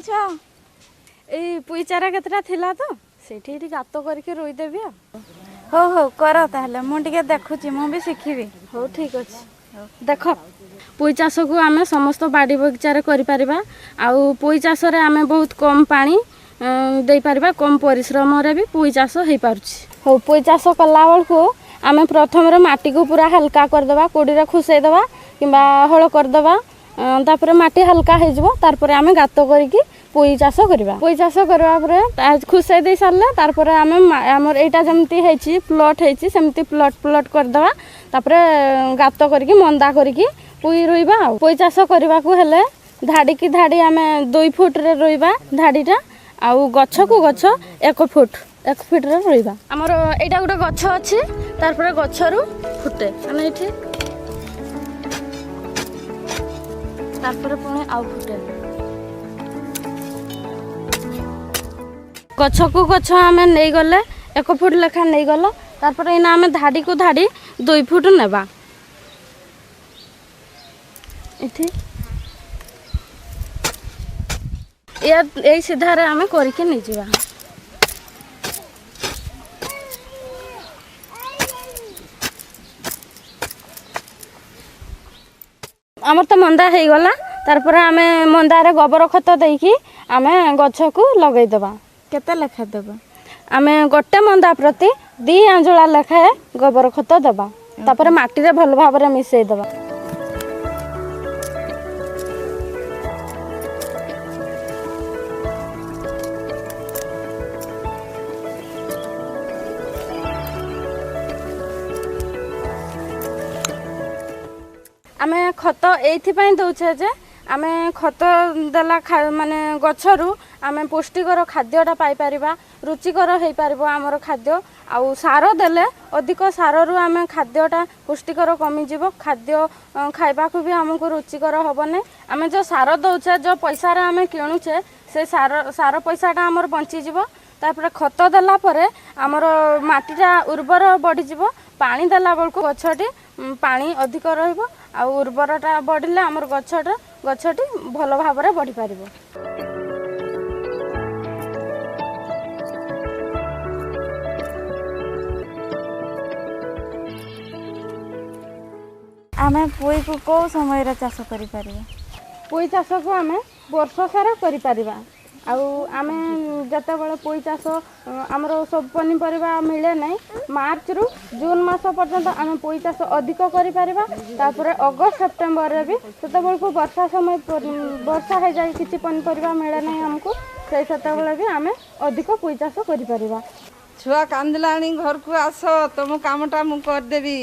କରୁଛ? ଏଇ ପୁଇ ଚାରା କେତେଟା ଥିଲା ତ, ସେଇଠି ଏଇଠି ଗାତ କରିକି ରୋଇଦେବି ଆଉ। ହଉ ହଉ, କର ତାହେଲେ, ମୁଁ ଟିକେ ଦେଖୁଛି, ମୁଁ ବି ଶିଖିବି। ହଉ, ଠିକ୍ ଅଛି। ଦେଖ, ପୋଇ ଚାଷକୁ ଆମେ ସମସ୍ତ ବାଡ଼ି ବଗିଚାରେ କରିପାରିବା, ଆଉ ପୋଇ ଚାଷରେ ଆମେ ବହୁତ କମ୍ ପାଣି ଦେଇପାରିବା, କମ୍ ପରିଶ୍ରମରେ ବି ପୋଇ ଚାଷ ହେଇପାରୁଛି। ହଉ, ପୋଇ ଚାଷ କଲା ବେଳକୁ ଆମେ ପ୍ରଥମରେ ମାଟିକୁ ପୁରା ହାଲକା କରିଦେବା, କୋଡ଼ିରେ ଖୁସେଇ ଦେବା କିମ୍ବା ହଳ କରିଦେବା। ତାପରେ ମାଟି ହାଲକା ହେଇଯିବ, ତାପରେ ଆମେ ଗାତ କରିକି ପୋଇ ଚାଷ କରିବା। ପୋଇ ଚାଷ କରିବା ପରେ ଖୁସେଇ ଦେଇ ସାରିଲେ, ତାପରେ ଆମେ ଆମର ଏଇଟା ଯେମିତି ହେଇଛି, ପ୍ଲଟ୍ ହେଇଛି, ସେମିତି ପ୍ଲଟ୍ ପ୍ଲଟ୍ କରିଦେବା। ତାପରେ ଗାତ କରିକି ମନ୍ଦା କରିକି ପୋଇ ରୋଇବା। ଆଉ ପୋଇ ଚାଷ କରିବାକୁ ହେଲେ ଧାଡ଼ିକି ଧାଡ଼ି ଆମେ 2 ଫୁଟରେ ରୋଇବା ଧାଡ଼ିଟା, ଆଉ ଗଛକୁ ଗଛ 1 ଫୁଟ 1 ଫୁଟରେ ରୋଇବା। ଆମର ଏଇଟା ଗୋଟେ ଗଛ ଅଛି, ତାପରେ ଗଛରୁ ଫୁଟେ ଆମେ ଏଇଠି, ତାପରେ ପୁଣି ଆଉ ଫୁଟେ। ଗଛକୁ ଗଛ ଆମେ ନେଇଗଲେ 1 ଫୁଟ ଲେଖା ନେଇଗଲା। ତାପରେ ଏଇନା ଆମେ ଧାଡ଼ିକୁ ଧାଡ଼ି 2 ଫୁଟ ନେବା ଏଠି, ଏଇ ସିଧାରେ ଆମେ କରିକି ନେଇଯିବା। ଆମର ତ ମନ୍ଦା ହେଇଗଲା। ତାପରେ ଆମେ ମନ୍ଦାରେ ଗୋବର ଖତ ଦେଇକି ଆମେ ଗଛକୁ ଲଗେଇଦେବା। କେତେ ଲେଖା ଦେବା? ଆମେ ଗୋଟେ ମନ୍ଦା ପ୍ରତି 2 ଆଞ୍ଜୁଳା ଲେଖାଏଁ ଗୋବର ଖତ ଦେବା, ତାପରେ ମାଟିରେ ଭଲ ଭାବରେ ମିଶେଇ ଦେବା। ଆମେ ଖତ ଏଇଥିପାଇଁ ଦେଉଛେ ଯେ ଆମେ ଖତ ଦେଲା ମାନେ ଗଛରୁ ଆମେ ପୁଷ୍ଟିକର ଖାଦ୍ୟଟା ପାଇପାରିବା, ରୁଚିକର ହେଇପାରିବ ଆମର ଖାଦ୍ୟ। ଆଉ ସାର ଦେଲେ ଅଧିକ ସାରରୁ ଆମେ ଖାଦ୍ୟଟା ପୁଷ୍ଟିକର କମିଯିବ, ଖାଦ୍ୟ ଖାଇବାକୁ ବି ଆମକୁ ରୁଚିକର ହେବନି। ଆମେ ଯେଉଁ ସାର ଦେଉଛେ, ଯେଉଁ ପଇସାରେ ଆମେ କିଣୁଛେ, ସେ ସାର ପଇସାଟା ଆମର ବଞ୍ଚିଯିବ। ତାପରେ ଖତ ଦେଲା ପରେ ଆମର ମାଟିଟା ଉର୍ବର ବଢ଼ିଯିବ। ପାଣି ଦେଲା ବେଳକୁ ଗଛଟି ପାଣି ଅଧିକ ରହିବ, ଆଉ ଉର୍ବରଟା ବଢ଼ିଲେ ଆମର ଗଛଟି ଭଲ ଭାବରେ ବଢ଼ିପାରିବ। ଆମେ ପୋଇକୁ କେଉଁ ସମୟରେ ଚାଷ କରିପାରିବା? ପୋଇ ଚାଷକୁ ଆମେ ବର୍ଷ ସାରା କରିପାରିବା। ଆଉ ଆମେ ଯେତେବେଳେ ପୋଇ ଚାଷ, ଆମର ସବୁ ପନିପରିବା ମିଳେ ନାହିଁ, ମାର୍ଚ୍ଚରୁ ଜୁନ୍ ମାସ ପର୍ଯ୍ୟନ୍ତ ଆମେ ପୋଇ ଚାଷ ଅଧିକ କରିପାରିବା। ତାପରେ ଅଗଷ୍ଟ ସେପ୍ଟେମ୍ବରରେ ବି, ସେତେବେଳକୁ ବର୍ଷା ସମୟ, ବର୍ଷା ହେଇଯାଏ, କିଛି ପନିପରିବା ମିଳେ ନାହିଁ ଆମକୁ, ସେଇ ସେତେବେଳେ ବି ଆମେ ଅଧିକ ପୋଇ ଚାଷ କରିପାରିବା। ଛୁଆ କାନ୍ଦିଲାଣି, ଘରକୁ ଆସ, ତମ କାମଟା ମୁଁ କରିଦେବି।